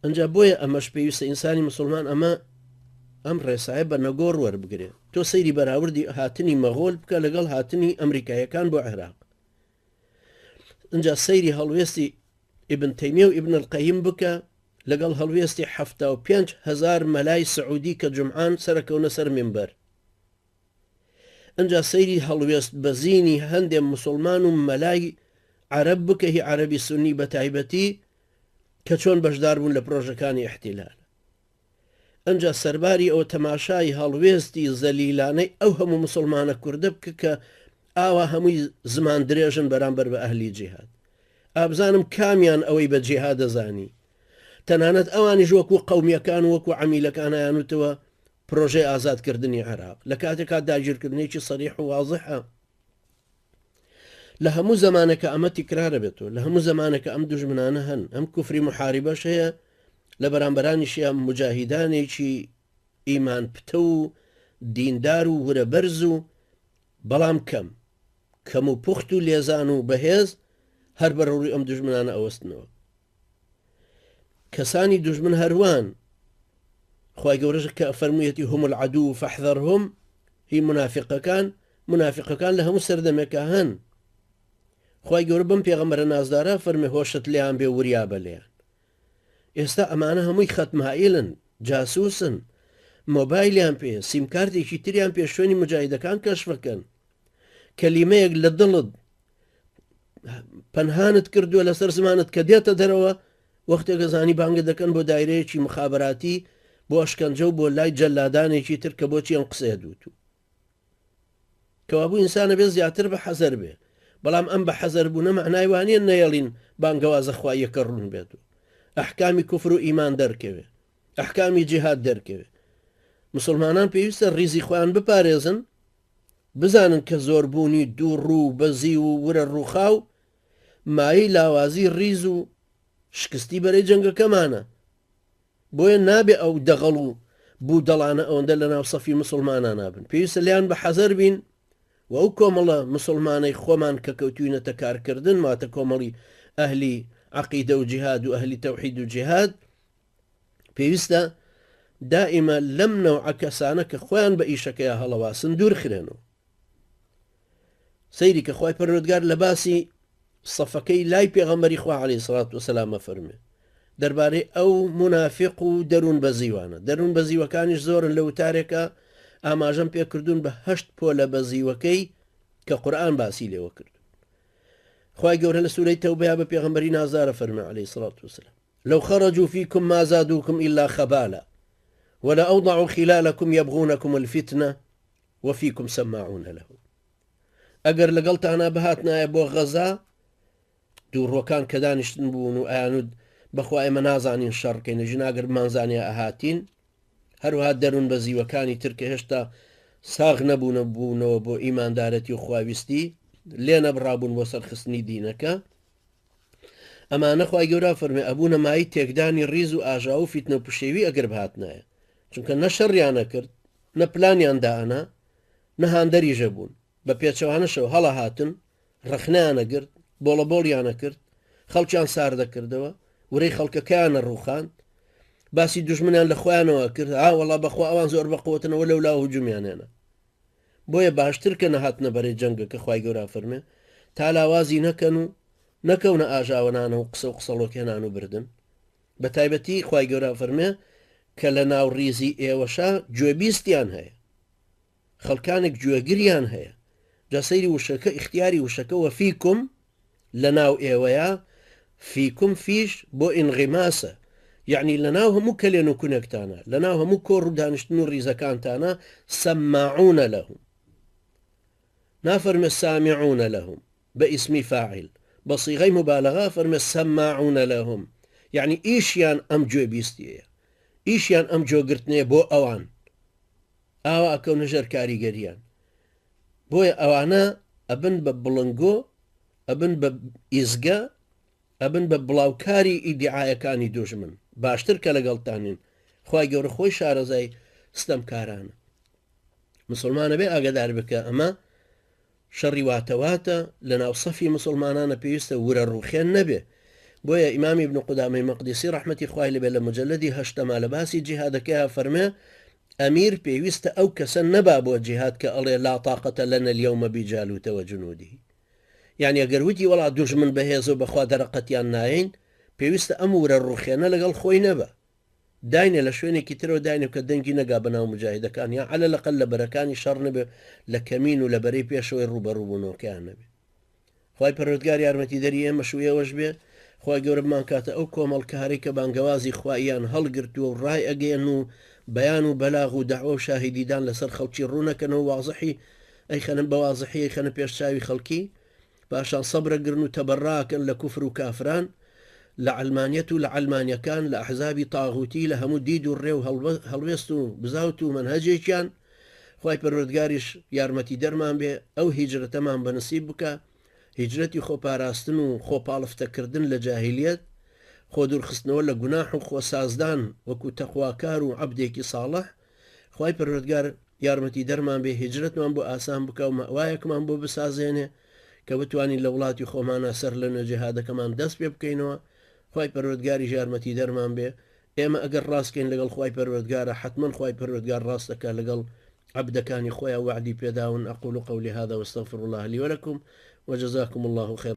ئەجا بۆیە ئەمەش پێویستە ئینسانی مسلمان ئەمە ئەم ڕێسایە بە نەگۆڕ وەربگرێ. تۆ سەیری بەراوردی هاتنی مەغۆل بکە لەگەڵ هاتنی ئەمریکایەکان بۆ عێراق. ئینجا سەیری هەڵوێستی ئیبن تەیمیە و ئیبن القەیم بکە لەگەڵ هەڵوێستی 75 هەزار مەلای سعودی کە جومعان سەرەکەونە سەر مینبەر. ئینجا سەیری هەڵوێست بەزینی هەندێ مسوڵمان و مەلای عەرەب بکە هی عەرەبی سونی بەتایبەتی کە چۆن بەشدار بوون لە پرۆژەکانی ئیحتیلال. ئەنجا سەرباری ئەوە تەماشای هەڵوێستی زەلیلانەی ئەو هەموو موسڵمانە کوردە بکە کە ئاوا هەمووی زمان درێژن بەرامبەر بە ئەهلی جیهاد. ئابزانم کامیان ئەوەی بە جیهاد دەزانی. تەنانەت ئەوانیش وەکو قەومیەکان و وەکو عەمیلەکان ئەیانوتەوە پرۆژەی ئازادکردنی عێراق لە کاتێکا داگیرکردنێکی سەریح و وازحە. لە هەموو زەمانەکە ئەمە تیکرارە بێتەوە لە هەموو زەمانەکە ئەم دوژمنانە هەن ئەم کوفری محاربەش هەیە لە بەرامبەرانیشیا مجاهیدانێکی ئیمان پتە و دیندار و ورە بەرز و بەڵام کەم کەم و پوخت و لێزان و بەهێز هەر بەرەوڕووی ئەم دوژمنانە ئەوەستنەوە کەسانی دوژمن هەروان خوای گەورەش کە فەرموویەتی هم العدو فاحذرهم هی منافقەکان منافقەکان لە هەموو سەردەمێکا هەن خوای گەورە بەم پێغەمبەرە نازدارە فەرمی هۆشت لێیان بێ وریا بە لێیان ئێستا ئەمانە هەمووی خەتمائیلن جاسوسن مۆبایلیان پێ سیمکارتێکی تریان پێ شوێنی مجاهیدەکان کەشفەکەن کەلیمەیەک لە دڵت پەنهانت کردووە لەسەر زمانت کە دێتە دەرەوە وەختێک ئەزانی بانگت دەکەن بۆ دایرەیەکی مخابراتی بۆ ئەشکەنجە و بۆ لای جەلادانێکی تر کە بۆچی ئەم قسەیە دووتوو کەوابوو ئینسانە بێ زیاتر بە حەزەر بێ بەڵام ئەم بە حەزەر بوونە مەعنای وانە نەیەڵین بانگەوازە خواییەکە ڕوون بێت و ئەحکامی کوفر و ئیمان دەرکەوێ ئەحکامی جیهاد دەرکەوێ مسلمانان پێویستە ڕیزی خۆیان بپارێزن بزانن کە زۆربوونی دووڕوو و بەزیو و ورە ڕووخاو مایەی لاوازی ڕیز و شکستی بەرەی جەنگەکەمانە، بۆیە نابێ ئەو دەغەڵ و بوودەڵانە ئەوەندە لە ناو سەفی موسڵمانانا بن، پێویستە لێیان بە حەزەر بین و ئەو کۆمەڵە موسڵمانەی خۆمان کە کەوتووینەتە کارکردن واتە کۆمەڵی ئەهلی عەقیدە و جیهاد و ئەهلی تەوحید و جیهاد پێویستە دائیمە لەم نەوعە کەسانە کە خۆیان بە ئیشەکەیا هەڵەواسن دوورخرێنەوە. سەیری کە خوای پەروەردگار لە باسی سەفەکەی لای پێغەمبەری خوا عەلەیهی سڵات وسلام ئەفەرموێ دەربارەی ئەو مونافق و دەروون بەزیوانە دەروون بەزیوەکانیش زۆرن لە وتارێکە ئاماژەم پێکردوون بە هەشت پۆلە بەزیوەکەی کە قورئان باسی لێوە کرد خوای گەورە لە سورەی تەوبەیا بە پێغەمبەری نازدارە فەرموێ عەلەیهی سڵات وسلام لو خرجوا فيكم ما زادوكم إلا خبالا ولأوضعوا خلالكم يبغونكم الفتنة وفیکم سماعون لهم ئەگەر لەگەڵتانا بهاتنایە بۆ غەزا دووڕۆکان کە دانیشتن بوون و ئەیانوت بەخوا ئێمە نازانین شەڕکەین ژنا گەر بمانزانیا ئەهاتین هەروەها دەروون بە زیوەکانی تر کە هێشتا ساغ نەبوونە بوونەوە بۆ ئیماندارەتی و خواویستی لێ نەبڕابوون بۆ سەرخستنی دینەکە ئەمانە خوای گەورە فەرمێ ئەبوونە مایەی تێکدانی ڕیز و ئاژاوە و فیتنە و پشێوی ئەگەر بهاتنایە چونکە نە شەڕیان ئەکرد نە پلانیان دائەنا نە هاندەریش ئەبوون بە پێچەوانەشەوە هەڵەهاتن ڕەخنەیان ئەگرت بۆڵەبۆڵیان ئەکرد خەڵکیان ساردەکردەوە ورەی خەڵکەکەیان ئەڕوخاند باسی دوژمنیان لە خۆیانەوە ئەکرد ئا وەڵا بەخوا ئەوان زۆر بەقوەتنەوە لەولا هجومیان هێنا بۆیە باشتر کە نەهاتنە بەرەی جەنگەکە خوای گەورە ئەفەرمێ تا لاوازی نەکەن و نەکەونە ئاژاوەنانە و قسە و قسەڵۆک هێنان و بردن بە تایبەتی خوای گەورە ئەفەرمێ کە لە ناو ڕیزی ئێوەشا گوێبیستیان هەیە خەڵکانێک گوێگریان هەیە جا سەیری وشەکە ئیختیاری وشەکە وەفیکم لە ناو ئێوەیە فیکم فیش بۆ ئینغیماسە یەعنی لە ناو هەموو کەلێن و کونێکتانە لە ناو هەموو کۆڕ و دانیشتن و ڕیزەکانتانە سەماعون لهم نافەرمێ سامعون لهم بە ئیسمی فاعل بە صیغەی مبالغە فەرمێ سەماعون لهم یەعنی ئیشیان ئەم گوێبیستیەیە ئیشیان ئەم گوێگرتنەیە بۆ ئەوان ئاوا ئەکەونە ژێر کاریگەریان بۆیە ئەوانە ئەبن بە بڵنگۆ ئەبن بە ئیزگە ئەبن بە بڵاوکاری ئیدیعایەکانی دوژمن باشتر کە لەگەڵتانین خوای گەورە خۆی شارەزای ستەمکارانە مسلمانە بێ ئاگادار بکە ئەمە شەڕی واتەواتە لە ناو سەفی مسلمانانە پێویستە ورە ڕوخێن نەبێ. بۆیە ئیمام ابن قودامەی مەقدیسی ڕەحمەتی خوای لێبێ لە مجلدی هەشتەما لە باسی جیهادەکەیا فەرمێ ئەمیر پێویستە ئەو کەسە نەبا بۆ جیهاد کە ئەڵێ لا طاقەتە لنا اليوم بجالوت وجنوده یعنی ئەگەر وتی وەڵا دوژمن بەهێزە و بەخوا دەرەقەتیان نایەین پێویستە ئەم ورە ڕوخێنە لەگەڵ خۆی نەبا داینێ لە شوێنێکی ترەوە داینێ بکە دەنگی نەگا بە ناو موجاهیدەکان یان عەلە لەقەل لە بەرەکانی شەڕ نەبێ لە کەمین و لە بەرەی پێشەوەی ڕووبەڕووبوونەوەکەیان نەبێ. خوای پەروەردگار یارمەتیدەری ئێمەش و ئێوەش بێ، خوای گەورە بمانکاتە ئەو کۆمەڵکارەی کە بانگەوازی خواییان هەڵگرتووە و ڕایئەگەیەنن و بەیان و بەلاغ و دەعوە و شاهیدیدان لەسەر خەڵکی ڕوونەکەنەوە وازحی ئەیخەنە بە وازحی ئەیخەنە پێش چاوی خەڵکی پاشان سەبرەگرن و تەبەڕاکەن لە کوفر و کافران لە عەلمانیەت و لە عەلمانیەکان لە ئەحزابی تاغوتی لە هەموو دید و ڕێ و هەڵوێست و بزاوت و مەنهەجێکیان خوای پەروەردگاریش یارمەتیدەرمان بێ ئەو هیجرەتەمان بە نسیب بکا هیجرەتی خۆپاراستن و خۆپاڵفتەکردن لە جاهیلیەت خۆ دوورخستنەوە لە گوناح و خۆسازدان وەکو تەقواکار و عەبدێکی ساڵح خوای پەروەردگار یارمەتیدەرمان بێ هیجرەتمان بۆ ئاسان بکا و مەئوایەکمان بۆ بسازێنێ کە بتوانین لە وڵاتی خۆمانا سەر لە نوێ جیهادەکەمان دەست پێ بکەینەوە خوای پەروەردگاریش یارمەتیدەرمان بێ ئێمە ئەگەر ڕاست کەین لەگەڵ خوای پەروەردگارا حەتمەن خوای پەروەردگار ڕاست دەکا لەگەڵ عەبدەکانی خۆیا وەعدی پێداون اقول قولی هذا واستغفر الله لي ولكم وجزاكم الله خيرا.